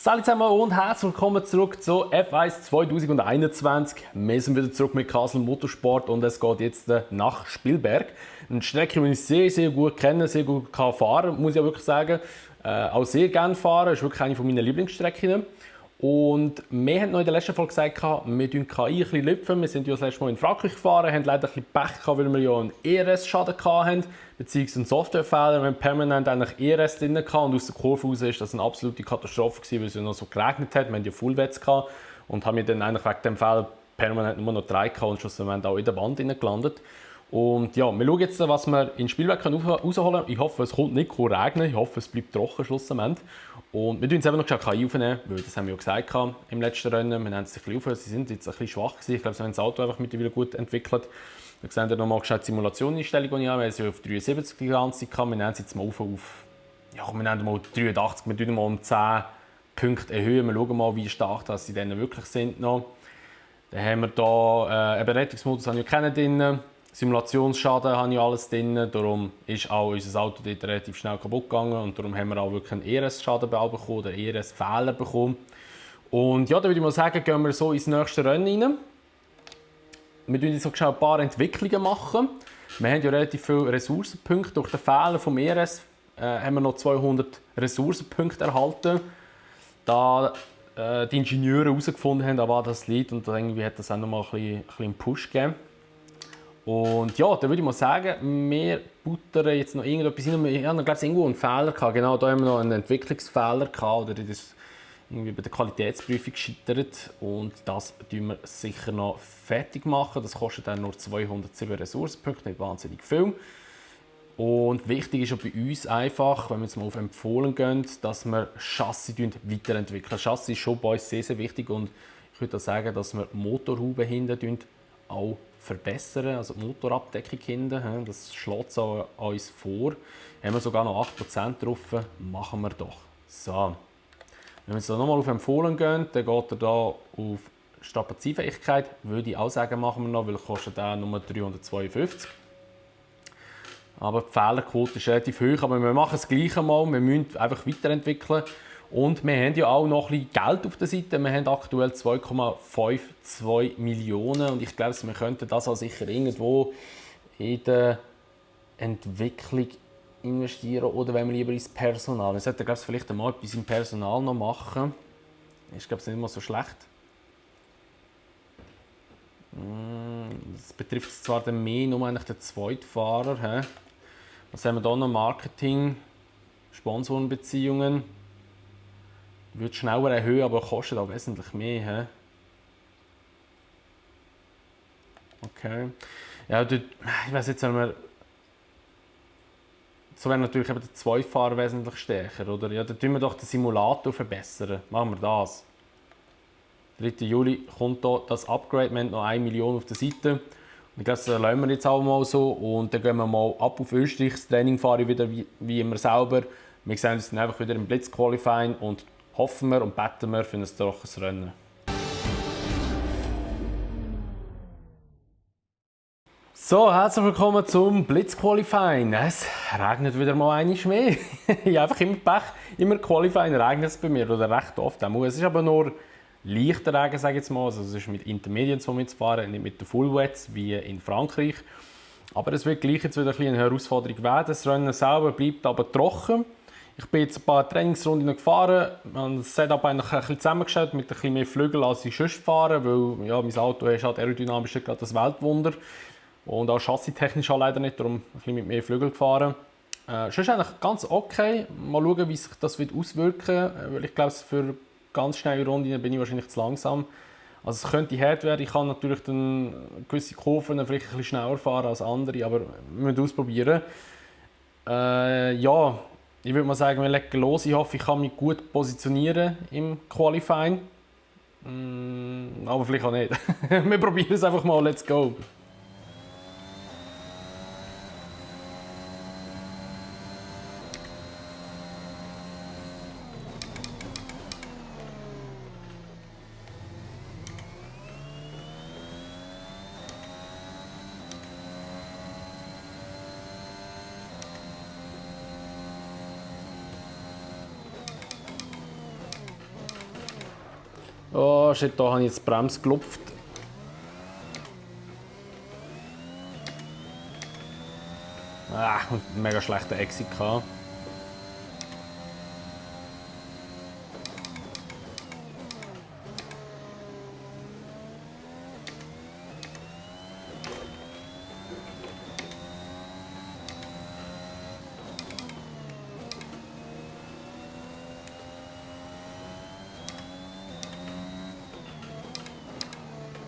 Salut zusammen und herzlich willkommen zurück zu F1 2021. Wir sind wieder zurück mit Kassel Motorsport und es geht jetzt nach Spielberg. Eine Strecke, die ich sehr gut kenne, sehr gut fahren kann, muss ich ja wirklich sagen. Auch sehr gerne fahren, ist wirklich eine meiner Lieblingsstrecken. Und wir haben noch in der letzten Folge gesagt, wir tun KI ein bisschen lüpfen. Wir sind ja das letzte Mal in Frankreich gefahren, haben leider ein bisschen Pech gehabt, weil wir ja einen ERS-Schaden hatten, beziehungsweise einen Softwarefehler. Wir haben permanent eigentlich ERS drin gehabt und aus der Kurve raus ist das eine absolute Katastrophe gewesen, weil es ja noch so geregnet hat. Wir hatten ja Fullwets gehabt und haben dann eigentlich wegen dem Fehler permanent nur noch 3 gehabt und schlussendlich auch in der Wand gelandet. Und ja, wir schauen jetzt, was wir ins Spielwerk rausholen können. Ich hoffe, es kommt nicht regnen. Ich hoffe, es bleibt trocken schlussendlich. Und wir tun jetzt eben noch KI aufnehmen, weil das haben wir ja gesagt im letzten Rennen. Wir nehmen es ein bisschen auf. Sie sind jetzt ein bisschen schwach gewesen. Ich glaube, sie haben das Auto einfach mittlerweile gut entwickelt. Wir sehen hier nochmal die Simulationseinstellung, die ich habe. Wir haben sie auf 73 die ganze Zeit. Wir nehmen sie jetzt mal auf ja, wir nehmen mal 83. Wir tun mal um 10 Punkte erhöhen. Wir schauen mal, wie stark dass sie dann wirklich sind. Noch. Dann haben wir hier einen Rettungsmodus drin. Simulationsschaden habe ich alles drin, darum ist auch unser Auto dort relativ schnell kaputt gegangen und darum haben wir auch wirklich einen ERS-Schaden bekommen, einen ERS-Fehler bekommen. Und ja, dann würde ich mal sagen, gehen wir so ins nächste Rennen rein. Wir machen jetzt noch ein paar Entwicklungen machen. Wir haben ja relativ viele Ressourcenpunkte. Durch den Fehler vom ERS haben wir noch 200 Ressourcenpunkte erhalten. Da die Ingenieure herausgefunden haben, an was das liegt und irgendwie hat das auch noch mal ein bisschen einen Push gegeben. Und ja, dann würde ich mal sagen, wir buttern jetzt noch irgendetwas rein. Wir haben, glaube ich, irgendwo einen Fehler gehabt. Genau, da haben wir noch einen Entwicklungsfehler gehabt, oder das ist irgendwie bei der Qualitätsprüfung gescheitert. Und das tun wir sicher noch fertig machen. Das kostet dann nur 207 Ressourcenpunkte, nicht wahnsinnig viel. Und wichtig ist auch bei uns einfach, wenn wir jetzt mal auf empfohlen gehen, dass wir Chassis weiterentwickeln. Chassis ist schon bei uns sehr wichtig und ich würde auch sagen, dass wir Motorhaube hinten auch verbessern, also die Motorabdeckung hinten, das schlägt uns vor. Haben wir sogar noch 8% drauf, machen wir doch. So. Wenn wir jetzt nochmal auf empfohlen gehen, dann geht er hier auf Strapaziefähigkeit, würde ich auch sagen, machen wir noch, weil kostet der nur 352. Aber die Fehlerquote ist relativ hoch, aber wir machen es gleich einmal, wir müssen einfach weiterentwickeln. Und wir haben ja auch noch ein bisschen Geld auf der Seite. Wir haben aktuell 2,52 Millionen und ich glaube, wir könnten das auch sicher irgendwo in der Entwicklung investieren oder wenn wir lieber ins Personal. Wir sollten, glaube ich, vielleicht einmal etwas im Personal noch machen. Ist, glaube ich, nicht immer so schlecht. Das betrifft zwar dann mehr nur eigentlich den Zweitfahrer. Was haben wir da noch? Marketing, Sponsorenbeziehungen. Würde schneller erhöhen, aber kostet auch wesentlich mehr. Okay. Ja, ich weiß jetzt, wenn wir. So wäre natürlich eben der Zweifahrer wesentlich stärker, oder? Ja, dann tun wir doch den Simulator verbessern. Machen wir das. 3. Juli kommt hier das Upgrade. Wir haben noch 1 Million auf der Seite. Und ich glaube, das lassen wir jetzt auch mal so. Und dann gehen wir mal ab auf Österreich. Das Training fahre ich wieder wie immer selber. Wir sehen uns dann einfach wieder im Blitzqualifying und hoffen wir und beten wir für ein trockenes Rennen. So, herzlich willkommen zum Blitzqualifying. Es regnet wieder mal einmal mehr. Ich habe einfach immer Pech. Immer Qualifying regnet es bei mir, oder recht oft. Es ist aber nur leichter Regen, sage ich jetzt mal. Also es ist mit Intermediates, die wir jetzt fahren, nicht mit den Fullwets wie in Frankreich. Aber es wird gleich jetzt wieder eine Herausforderung werden. Das Rennen selber bleibt aber trocken. Ich bin jetzt ein paar Trainingsrunden gefahren, ich habe das Setup eigentlich ein bisschen zusammengestellt mit ein bisschen mehr Flügeln als ich sonst fahre, weil ja, mein Auto ist halt aerodynamisch gerade das Weltwunder und auch chassistechnisch auch leider nicht, darum ein bisschen mit mehr Flügeln gefahren. Sonst eigentlich ganz okay, mal schauen, wie sich das auswirken wird, weil ich glaube, für ganz schnelle Runden bin ich wahrscheinlich zu langsam. Also es könnte hart werden, ich kann natürlich dann gewisse Kurven vielleicht ein bisschen schneller fahren als andere, aber wir müssen ausprobieren. Ja. Ich würde mal sagen, wir legen los. Ich hoffe, ich kann mich gut positionieren im Qualifying. Aber vielleicht auch nicht. Wir probieren es einfach mal. Let's go! Oh shit, da habe ich jetzt die Bremse gelupft. Mega schlechter Exit gehabt.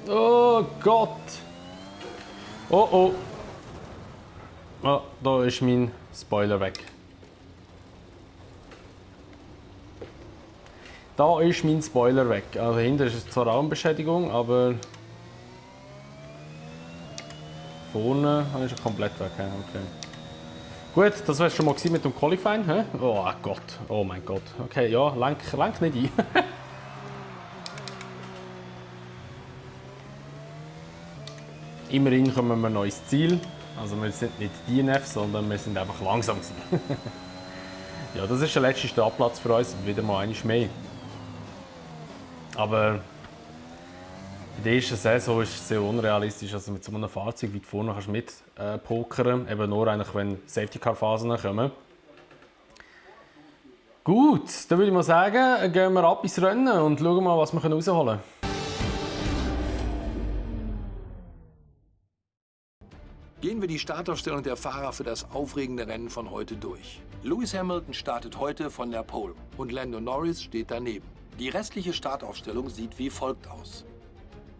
Oh Gott! Oh oh! Oh, da ist mein Spoiler weg. Da ist mein Spoiler weg. Also hinten ist es zwar Raumbeschädigung, aber vorne ist er komplett weg. Okay. Gut, das war es schon mal mit dem Qualifying. He? Oh Gott, oh mein Gott. Okay, ja, lenk nicht ein. Immerhin kommen wir noch ins Ziel. Also wir sind nicht DNF, sondern wir sind einfach langsam. Ja, das ist der letzte Startplatz für uns, wieder mal einmal mehr. Aber in der ersten Saison ist es sehr unrealistisch, also mit so einem Fahrzeug weit vorne kannst du mit pokern, eben nur eigentlich, wenn Safety-Car-Phasen kommen. Gut, dann würde ich mal sagen, gehen wir ab ins Rennen und schauen mal, was wir rausholen können. Gehen wir die Startaufstellung der Fahrer für das aufregende Rennen von heute durch. Lewis Hamilton startet heute von der Pole und Lando Norris steht daneben. Die restliche Startaufstellung sieht wie folgt aus: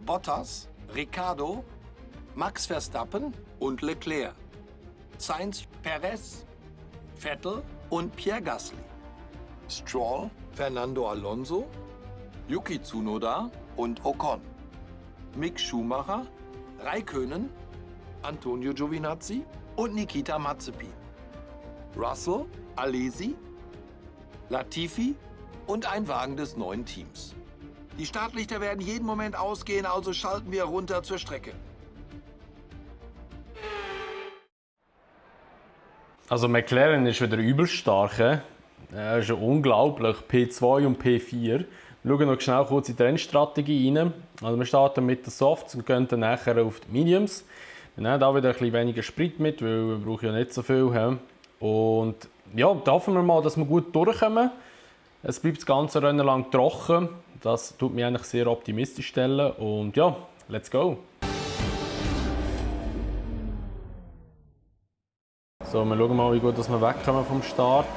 Bottas, Ricciardo, Max Verstappen und Leclerc, Sainz, Perez, Vettel und Pierre Gasly, Stroll, Fernando Alonso, Yuki Tsunoda und Ocon, Mick Schumacher, Räikkönen, Antonio Giovinazzi und Nikita Mazepin, Russell, Alesi, Latifi und ein Wagen des neuen Teams. Die Startlichter werden jeden Moment ausgehen, also schalten wir runter zur Strecke. Also McLaren ist wieder übel stark. Er ist ja unglaublich. P2 und P4. Wir schauen noch schnell kurz in die Rennstrategie rein. Also wir starten mit den Softs und gehen dann nachher auf die Mediums. Wir nehmen da wieder ein bisschen weniger Sprit mit, weil wir brauchen ja nicht so viel. Und ja, da hoffen wir mal, dass wir gut durchkommen. Es bleibt das ganze Rennen lang trocken. Das tut mich eigentlich sehr optimistisch stellen. Und ja, let's go! So, wir schauen mal, wie gut dass wir wegkommen vom Start.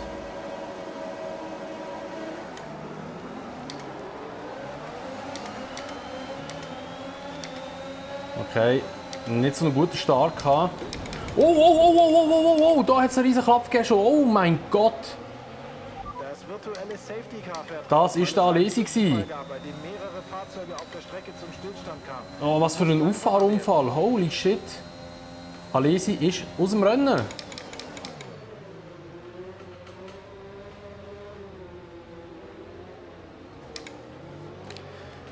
Okay, nicht so einen guten Start gehabt. Oh, da hat es einen riesen Klapp gegeben schon. Oh mein Gott! Das virtuelle Safety Car fährt. Das war der Alesi. Bei dem mehrere Fahrzeuge auf der Strecke zum Stillstand kamen. Oh, was für ein Auffahrunfall. Holy shit. Alesi ist aus dem Rennen.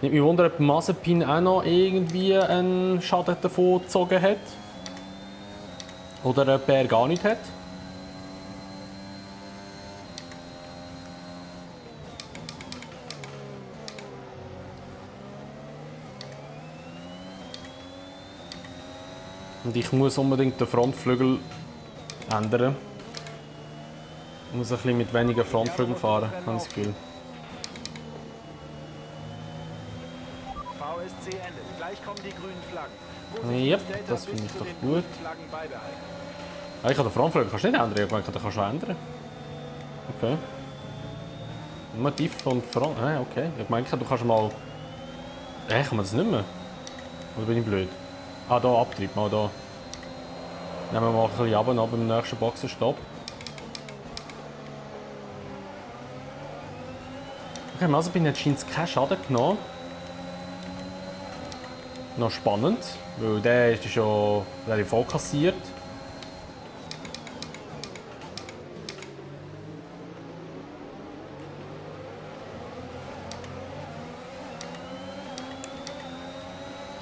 Nicht mich wundern, ob Mazepin auch noch irgendwie einen Schaden davon gezogen hat. Oder ob er gar nicht hat. Und ich muss unbedingt den Frontflügel ändern. Ich muss ein bisschen mit weniger Frontflügel fahren, habe ich das Gefühl. VSC endet. Gleich kommen die grünen Flaggen. Ja, das finde ich doch gut. Ah, ich kann den Frontflügel kannst du nicht ändern, ich meine, den kannst du ändern. Okay. Motiv und Front. Ah, okay. Ich meine, du kannst mal. Kann man das nicht mehr? Oder bin ich blöd? Ah, hier Abtrieb, mal hier. Nehmen wir mal ein bisschen runter, ab beim nächsten Boxenstopp. Okay, Mazepin hat scheint keinen Schaden genommen. Noch spannend, weil der ist schon voll kassiert.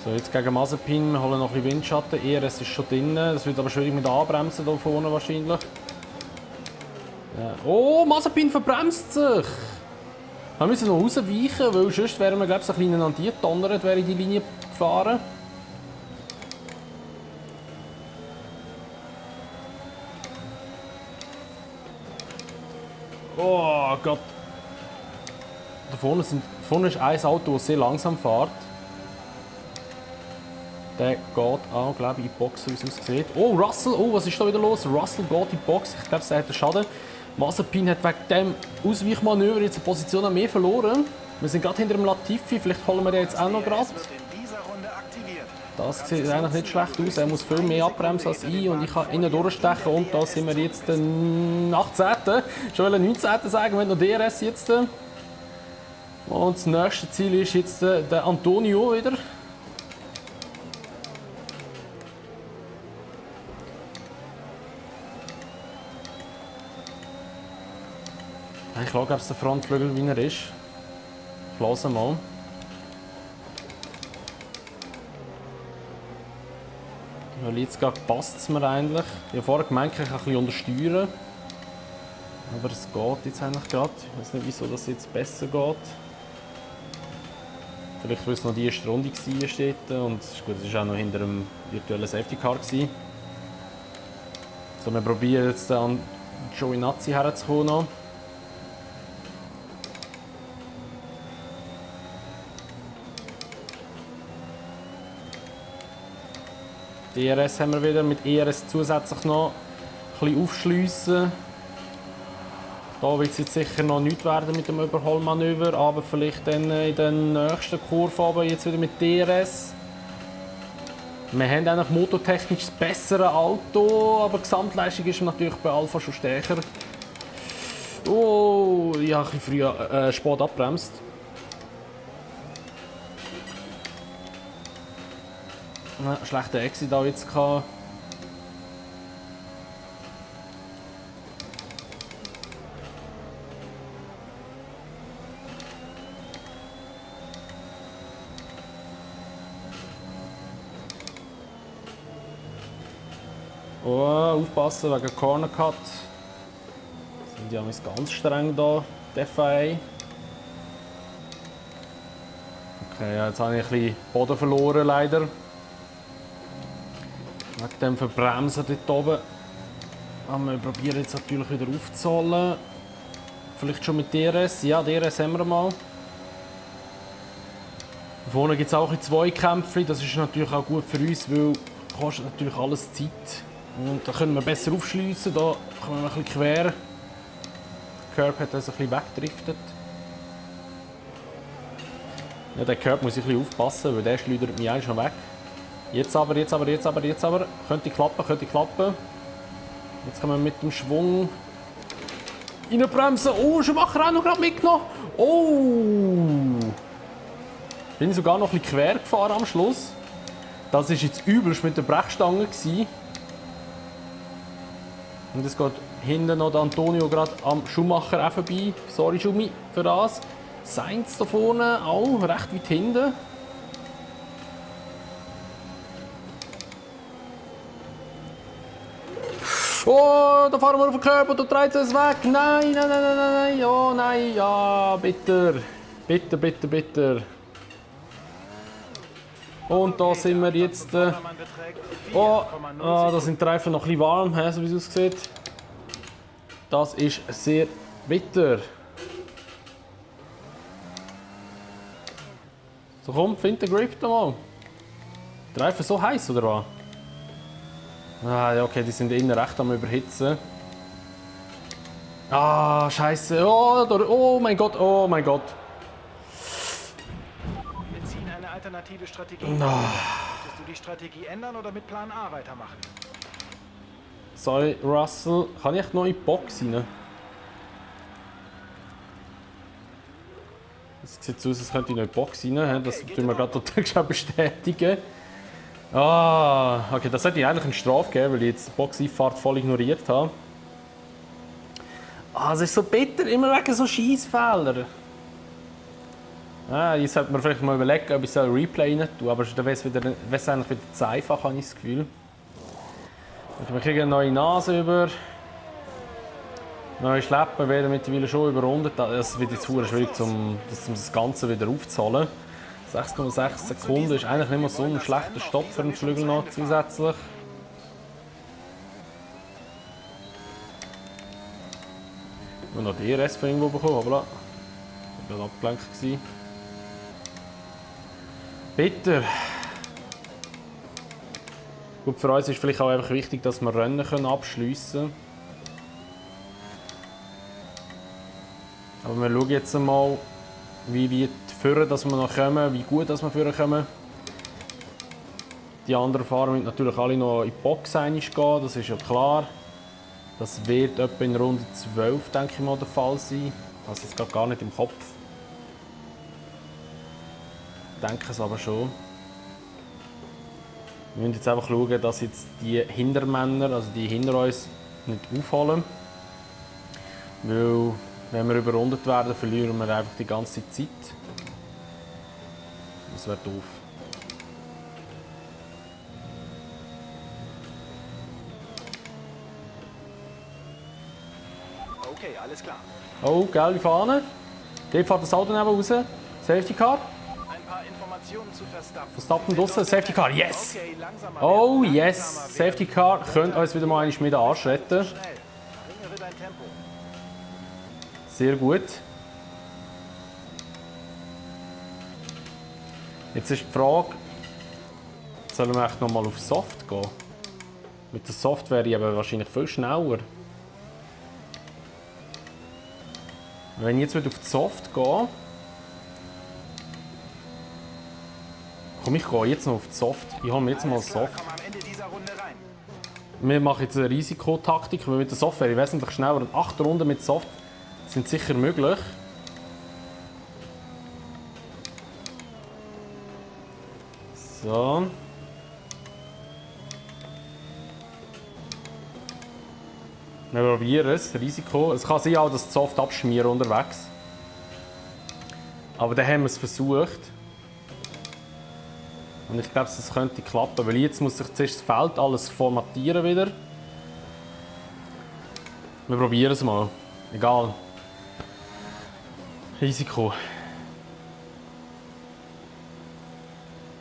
So, jetzt gegen Mazepin, wir holen noch ein bisschen Windschatten. ERS ist schon drin, das wird aber schwierig mit Anbremsen hier vorne wahrscheinlich. Ja. Oh, Mazepin verbremst sich! Wir müssen noch rausweichen, weil sonst wären wir, glaube ich, so ein bisschen an die donnert, wäre die Linie gefahren. Oh Gott. Da vorne ist ein Auto, das sehr langsam fährt. Der geht auch, glaube ich, in die Box, wie es aussieht. Oh, Russell! Oh, was ist da wieder los? Russell geht in die Box. Ich glaube, er hat einen Schaden. Mazepin hat wegen dem Ausweichmanöver jetzt eine Position mehr verloren. Wir sind gerade hinter dem Latifi. Vielleicht holen wir den jetzt auch noch gerade. Das sieht eigentlich nicht schlecht aus. Er muss viel mehr abbremsen als ich und ich kann innen durchstechen. Und da sind wir jetzt den 18. Schon 19. sagen, wenn noch DRS jetzt. Und das nächste Ziel ist jetzt der Antonio wieder. Ich schaue, ob es der Frontflügel wie er ist. Ich lasse mal. Weil jetzt passt es mir eigentlich. Ich habe vorher gemeint, ich kann ein bisschen untersteuern. Aber es geht jetzt eigentlich gerade. Ich weiß nicht, wieso das jetzt besser geht. Vielleicht, weil es noch die erste Runde war, steht. Und gut, es war auch noch hinter dem virtuellen Safety Car. So, wir probieren jetzt an Giovinazzi herzukommen noch. DRS haben wir wieder, mit ERS zusätzlich noch ein bisschen aufschliessen. Da wird es jetzt sicher noch nichts werden mit dem Überholmanöver, aber vielleicht dann in der nächsten Kurve jetzt wieder mit DRS. Wir haben eigentlich motortechnisch das bessere Auto, aber die Gesamtleistung ist natürlich bei Alpha schon stärker. Oh, ich habe ein bisschen früh spät abbremst. Schlechter Exit da jetzt gehabt. Oh, aufpassen wegen Corner Cut. Sind die ganz streng da, die FIA. Okay, ja, jetzt habe ich ein bisschen Boden verloren leider. Wegen dem Verbremsen dort oben. Aber wir probieren jetzt natürlich wieder aufzuholen. Vielleicht schon mit DRS. Ja, DRS haben wir mal. Vorne gibt es auch zwei Kämpfe. Das ist natürlich auch gut für uns, weil es kostet natürlich alles Zeit. Und da können wir besser aufschliessen. Da kommen wir ein bisschen quer. Der Curb hat das ein bisschen weggedriftet. Ja, der Curb muss ich ein bisschen aufpassen, weil der schleudert mich eigentlich schon weg. Jetzt aber. Könnte klappen. Jetzt können wir mit dem Schwung reinbremsen. Oh, Schumacher auch noch gerade mitgenommen. Oh! Bin ich sogar noch ein bisschen quer gefahren am Schluss. Das war jetzt übelst mit der Brechstange. Und es geht hinten noch der Antonio gerade am Schumacher auch vorbei. Sorry Schumi für das. Sainz da vorne auch recht weit hinten. Oh, da fahren wir auf den Körper und da dreht es weg. Nein. Oh nein, ja, bitter. Bitter. Und da sind wir jetzt. Da sind die Reifen noch ein bisschen warm, so wie es aussieht. Das ist sehr bitter. So komm, find den Grip da mal. Die Reifen so heiß oder was? Ah, ja, okay, die sind innen recht am Überhitzen. Ah, Scheiße. Oh mein Gott. Wir ziehen eine alternative Strategie. Möchtest du die Strategie ändern oder mit Plan A weitermachen? Sorry, Russell. Kann ich echt noch in die Box rein? Es sieht so aus, als könnte ich noch in die Box rein. Das tun wir gerade total bestätigen. Ah, okay, das hätte ich eigentlich eine Strafe geben, weil ich jetzt die Boxeinfahrt voll ignoriert habe. Ah, es ist so bitter, immer wegen so Scheissfehler. Jetzt sollte man vielleicht mal überlegen, ob ich ein Replay rein tue, aber dann wäre es eigentlich wieder zu einfach, habe ich das Gefühl. Okay, wir kriegen eine neue Nase über. Neue Schleppen werden mittlerweile schon überrundet. Es wird jetzt verdammt schwierig, um das Ganze wieder aufzuholen. 6,6 Sekunden ist eigentlich nicht mehr so ein schlechter Stopp für den Flügel noch zusätzlich. Ich habe noch die ERS von irgendwo bekommen, aber ich war abgelenkt. Bitter. Gut, für uns ist vielleicht auch einfach wichtig, dass wir Rennen abschliessen können. Aber wir schauen jetzt mal, wie weit führen, dass wir noch kommen, wie gut dass wir führen kommen. Die anderen Fahrer müssen natürlich alle noch in die Box gehen, das ist ja klar. Das wird etwa in Runde 12, denke ich mal, der Fall sein. Also jetzt geht gar nicht im Kopf. Ich denke es aber schon. Wir müssen jetzt einfach schauen, dass jetzt die Hintermänner, also die hinter uns, nicht aufholen. Weil, wenn wir überrundet werden, verlieren wir einfach die ganze Zeit. Das wäre doof. Okay, alles klar. Oh, gelbe Fahne. Dort fährt das Auto neben raus. Safety Car. Ein paar Informationen zu Verstappen. Verstappen draussen. Safety Car, yes! Okay, langsamer Oh werden, yes! langsamer Safety Car könnte uns wieder mal einen mit Arsch retten. werden. Schnell. Verringere dein Tempo. Sehr gut. Jetzt ist die Frage, sollen wir echt noch mal auf Soft gehen? Mit der Soft wäre ich aber wahrscheinlich viel schneller. Wenn ich jetzt wieder auf die Soft gehe, komm, ich gehe jetzt noch auf die Soft. Ich hole mir jetzt mal Alles klar, Soft. komm am Ende dieser Runde rein. Wir machen jetzt eine Risikotaktik, weil mit der Soft wäre ich wesentlich schneller. Und 8 Runden mit Soft sind sicher möglich. So. Wir probieren es, Risiko. Es kann sein, auch, dass die Soft abschmieren unterwegs. Aber dann haben wir es versucht. Und ich glaube, es könnte klappen, weil jetzt muss sich zuerst das Feld alles formatieren wieder. Wir probieren es mal. Egal. Risiko.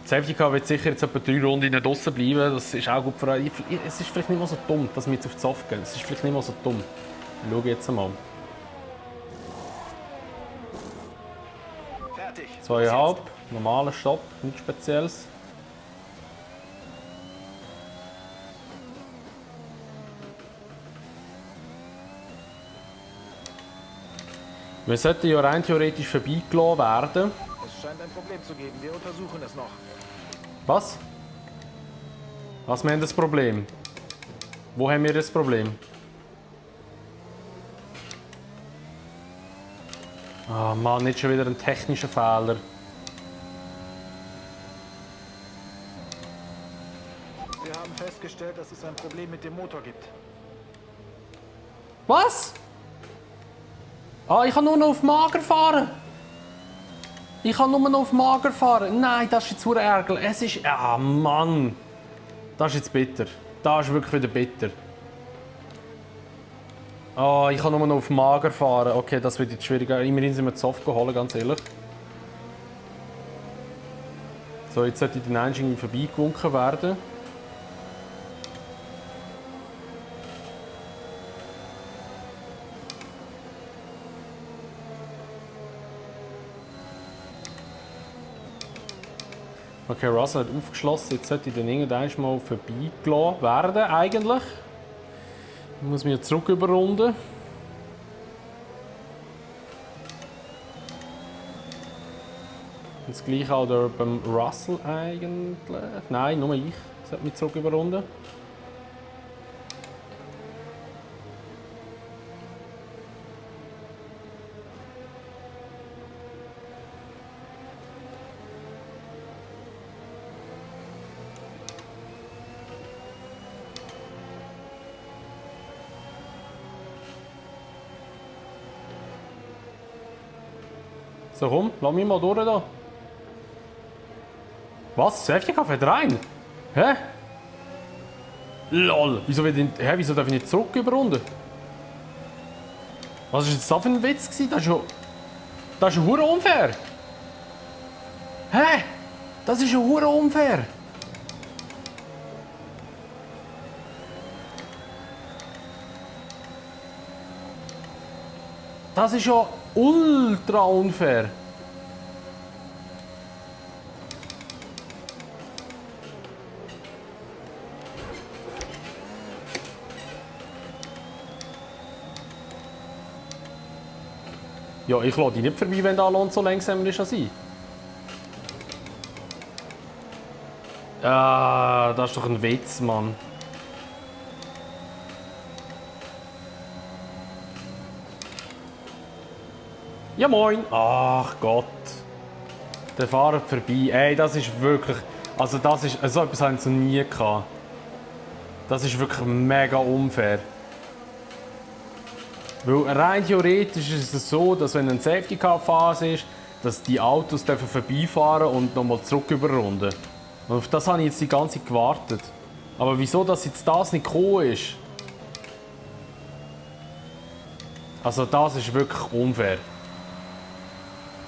Die Safety Car wird sicher jetzt etwa 3 Runden nicht draussen bleiben. Das ist auch gut für euch. Es ist vielleicht nicht mal so dumm, dass wir jetzt auf die Soft gehen. Es ist vielleicht nicht mal so dumm. Wir schauen jetzt mal. Fertig. 2,5. Normaler Stopp, nichts Spezielles. Wir sollten ja rein theoretisch vorbeigelassen werden. Es scheint ein Problem zu geben. Wir untersuchen es noch. Was? Was, wir haben das Problem? Wo haben wir das Problem? Ah Mann, nicht schon wieder ein technischer Fehler. Wir haben festgestellt, dass es ein Problem mit dem Motor gibt. Was? Ah, ich kann nur noch auf Mager fahren. Ich kann nur noch auf Mager fahren. Nein, das ist jetzt zu ärgerlich. Es ist... Ah, Mann. Das ist jetzt bitter. Das ist wirklich wieder bitter. Ah, ich kann nur noch auf Mager fahren. Okay, das wird jetzt schwieriger. Immerhin sind wir die Soft geholt, ganz ehrlich. So, jetzt sollte den Engine vorbeigewunken werden. Okay, Russell hat aufgeschlossen, jetzt sollte ich dann irgendwann mal vorbeigelassen werden, eigentlich. Ich muss mich zurück überrunden. Das gleiche auch da beim Russell eigentlich. Nein, nur ich sollte mich zurück überrunden. So komm, lass mich mal durch da. Was? Safety Car fährt rein? Hä? LOL! Wieso darf ich nicht zurück überrunden? Was war jetzt da für ein Witz? Das ist ja hure unfair. Hä? Das ist ja hure unfair. Das ist ja ultra unfair. Ja, ich lasse dich nicht vorbei, wenn der Alonso langsamer ist als ich. Ah, das ist doch ein Witz, Mann. Ja, moin. Ach Gott. Der Fahrer vorbei. Ey, das ist wirklich... Also das ist... So etwas haben sie noch nie gehabt. Das ist wirklich mega unfair. Weil rein theoretisch ist es so, dass wenn ein Safety Car Phase ist, dass die Autos dürfen vorbeifahren und nochmal zurück überrunden. Und auf das habe ich jetzt die ganze Zeit gewartet. Aber wieso, dass jetzt das nicht gekommen ist? Also das ist wirklich unfair.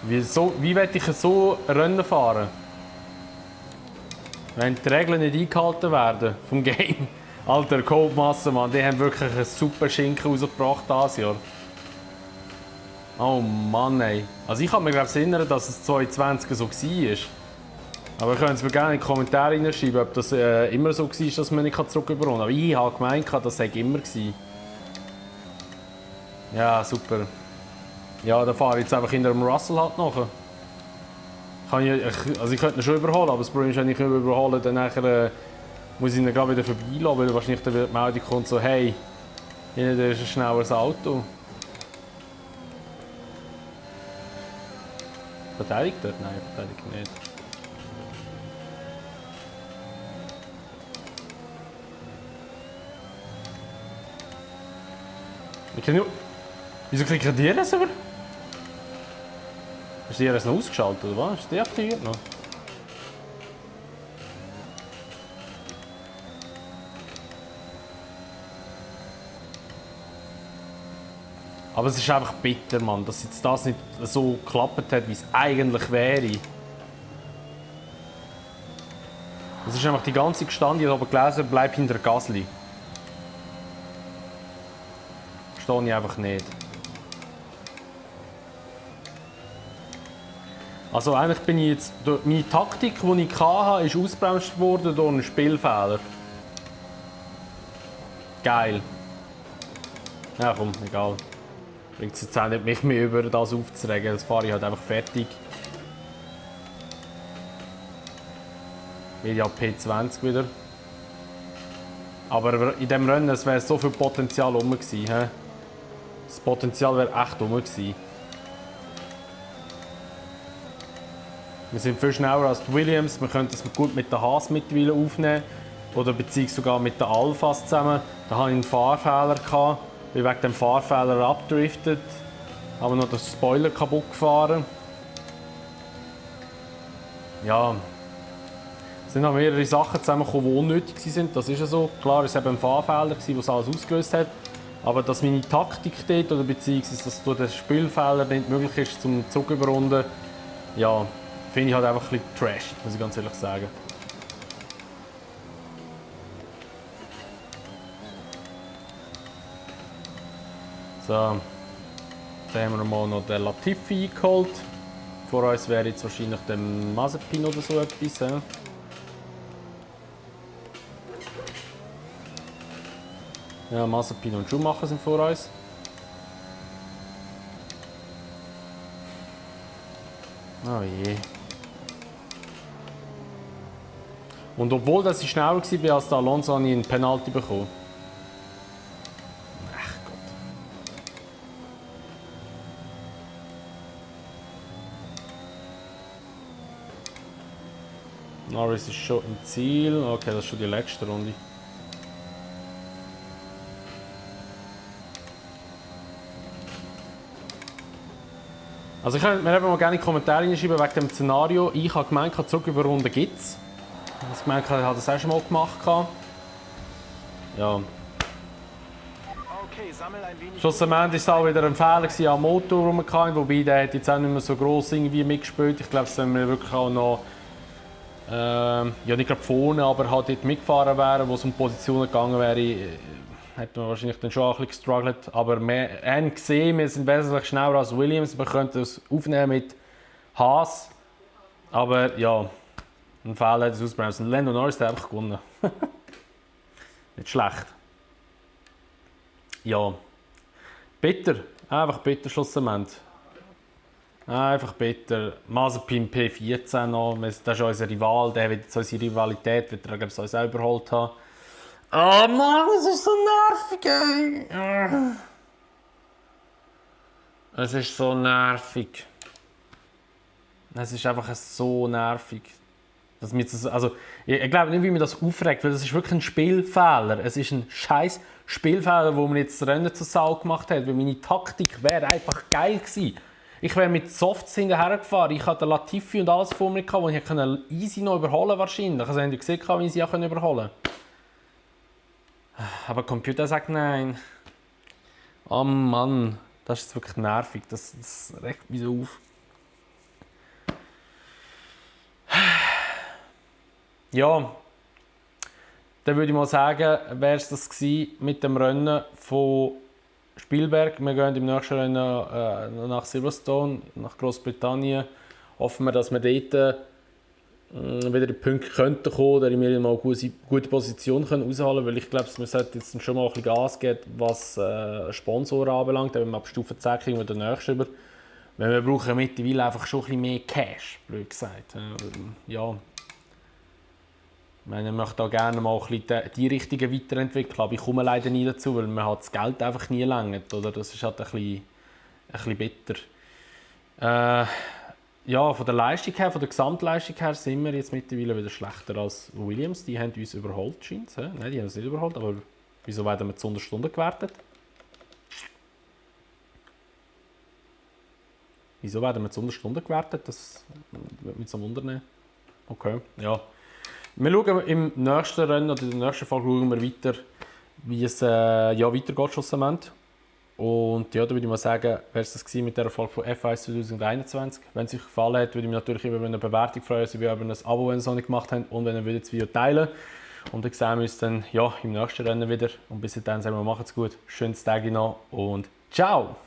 Wie werde ich so Rennen fahren? Wenn die Regeln nicht eingehalten werden vom Game. Alter, Codemaster, Mann, die haben wirklich einen super Schinken rausgebracht dieses Jahr. Oh Mann, ey. Also ich kann mich glaube erinnern, dass es 2020 so war. Aber ihr könnt es mir gerne in die Kommentare hineinschreiben, ob das immer so war, dass man nicht zurück überrunden kann. Aber ich habe gemeint, das sei immer gewesen. Ja, super. Ja, dann fahre ich jetzt einfach hinter dem Russell halt nachher. Also ich könnte ihn schon überholen, aber das Problem ist, wenn ich ihn überhole, dann nachher, muss ich ihn gerade wieder vorbeilassen, weil wahrscheinlich dann die Meldung kommt so, hey, hinten ist ein schnelleres Auto. Verteidigt er? Nein, verteidigt nicht. Wieso klicken die das über? Ist die RS noch ausgeschaltet oder was? Ist die aktiviert noch? Aber es ist einfach bitter, Mann, dass jetzt das nicht so geklappt hat, wie es eigentlich wäre. Es ist einfach die ganze gestanden, ich habe aber gelesen, bleib hinter Gasly. Verstehe ich einfach nicht. Also eigentlich bin ich jetzt, meine Taktik, die ich hatte, ist ausgebremst worden durch einen Spielfehler. Geil. Ja komm, egal. Bringt es jetzt auch nicht, mich mehr über das aufzuregen, das fahre ich halt einfach fertig. Wieder P20 wieder. Aber in diesem Rennen wäre so viel Potenzial rum gewesen. He? Das Potenzial wäre echt rum gewesen. Wir sind viel schneller als die Williams, wir können das gut mit der Haas mittlerweile aufnehmen. Oder beziehungsweise sogar mit den Alphas zusammen. Da hatte ich einen Fahrfehler gehabt. Ich bin wegen dem Fahrfehler abgedriftet. Aber noch den Spoiler kaputt gefahren. Ja. Es sind noch mehrere Sachen zusammengekommen, die unnötig waren. Das ist ja so. Klar, es war eben ein Fahrfehler, der alles ausgelöst hat. Aber dass meine Taktik dort, oder beziehungsweise dass durch den Spielfehler nicht möglich ist, zum Zug überrunden, ja, finde ich halt einfach ein bisschen trash, muss ich ganz ehrlich sagen. So, dann haben wir mal noch den Latifi eingeholt. Vor uns wäre jetzt wahrscheinlich der Mazepin oder so etwas. Ja, Mazepin und Schumacher sind vor uns. Oh je. Und obwohl dass ich schneller war als der Alonso, habe ich einen Penalty bekommen. Ach Gott. Norris ist schon im Ziel. Okay, das ist schon die letzte Runde. Also ich könnte mir eben mal gerne in die Kommentare schreiben wegen dem Szenario. Ich habe gemeint, zurück über Runde gibt es. Ich habe gemeint, ich habe das auch schon mal gemacht. Ja. okay, sammel ein wenig... Schlussendlich war es auch wieder ein Fehler am Motor, den wir hatten, wobei der hat jetzt auch nicht mehr so gross irgendwie mitgespielt. Ich glaube, wenn wir wirklich auch noch, ja nicht gerade vorne, aber halt dort mitgefahren wären, wo es um Positionen gegangen wäre, hätten wir wahrscheinlich dann schon ein bisschen gestruggelt. Aber wir haben gesehen, wir sind wesentlich schneller als Williams. Wir könnten es aufnehmen mit Haas. Aber ja, ein Fehler hat es ausbremsen. Lando Norris hat einfach gewonnen. Nicht schlecht. Ja. Bitter. Einfach bitter schlussendlich. Einfach bitter. Mazepin P14 noch. Das ist unser Rival. Der wird jetzt unsere Rivalität, wird er, glaube ich, uns auch überholt haben. Oh Mann, es ist so nervig, ey. Es ist so nervig. Es ist einfach so nervig. Dass mir das, also, ich glaube nicht, wie mir das aufregt, weil das ist wirklich ein Spielfehler. Es ist ein scheiß Spielfehler, wo man jetzt das Rennen zur Sau gemacht hat. Weil meine Taktik wäre einfach geil gewesen. Ich wäre mit Softs hinterher gefahren. Ich hatte Latifi und alles vor mir gehabt, wo ich easy noch überholen wahrscheinlich. Also haben die gesehen, wie ich sie auch überholen konnte. Aber der Computer sagt nein. Oh Mann, das ist wirklich nervig. Das regt mich so auf. Ja, dann würde ich mal sagen, wäre es das gewesen mit dem Rennen von Spielberg. Wir gehen im nächsten Rennen nach Silverstone, nach Großbritannien. Hoffen wir, dass wir dort wieder die Punkte könnten kommen, dass wir mal eine gute Position rausholen können, weil ich glaube, wir sollten jetzt schon mal ein bisschen Gas geben, was Sponsoren anbelangt. Wenn wir ab Stufe 10 kriegen wir den nächsten über. Weil wir brauchen mittlerweile einfach schon ein bisschen mehr Cash, blöd gesagt. Ja. Ich meine, ich möchte auch gerne mal ein bisschen die Richtung weiterentwickeln, aber ich komme leider nie dazu, weil mir halt das Geld einfach nie reicht. Oder? Das ist halt ein bisschen bitter. Ja, von der Leistung her, von der Gesamtleistung her sind wir jetzt mittlerweile wieder schlechter als Williams. Die haben uns überholt, scheint es. Nein, die haben uns nicht überholt, aber wieso werden wir zu 100 Stunden gewertet? Wieso werden wir zu 100 Stunden gewertet? Das würde mich so wundern. Okay, ja. Wir schauen im nächsten Rennen oder in der nächsten Folge schauen wir weiter, wie es weitergeht schlussendlich. Und ja, da würde ich mal sagen, wäre es das mit der Folge von F1 2021. Wenn es euch gefallen hat, würde ich mich natürlich über eine Bewertung freuen, sowie über ein Abo, wenn ihr es noch nicht gemacht habt, und wenn ihr das Video teilen würdet. Und dann sehen wir uns dann im nächsten Rennen wieder. Und bis dahin sagen wir, macht's gut, schönes Tag noch und ciao!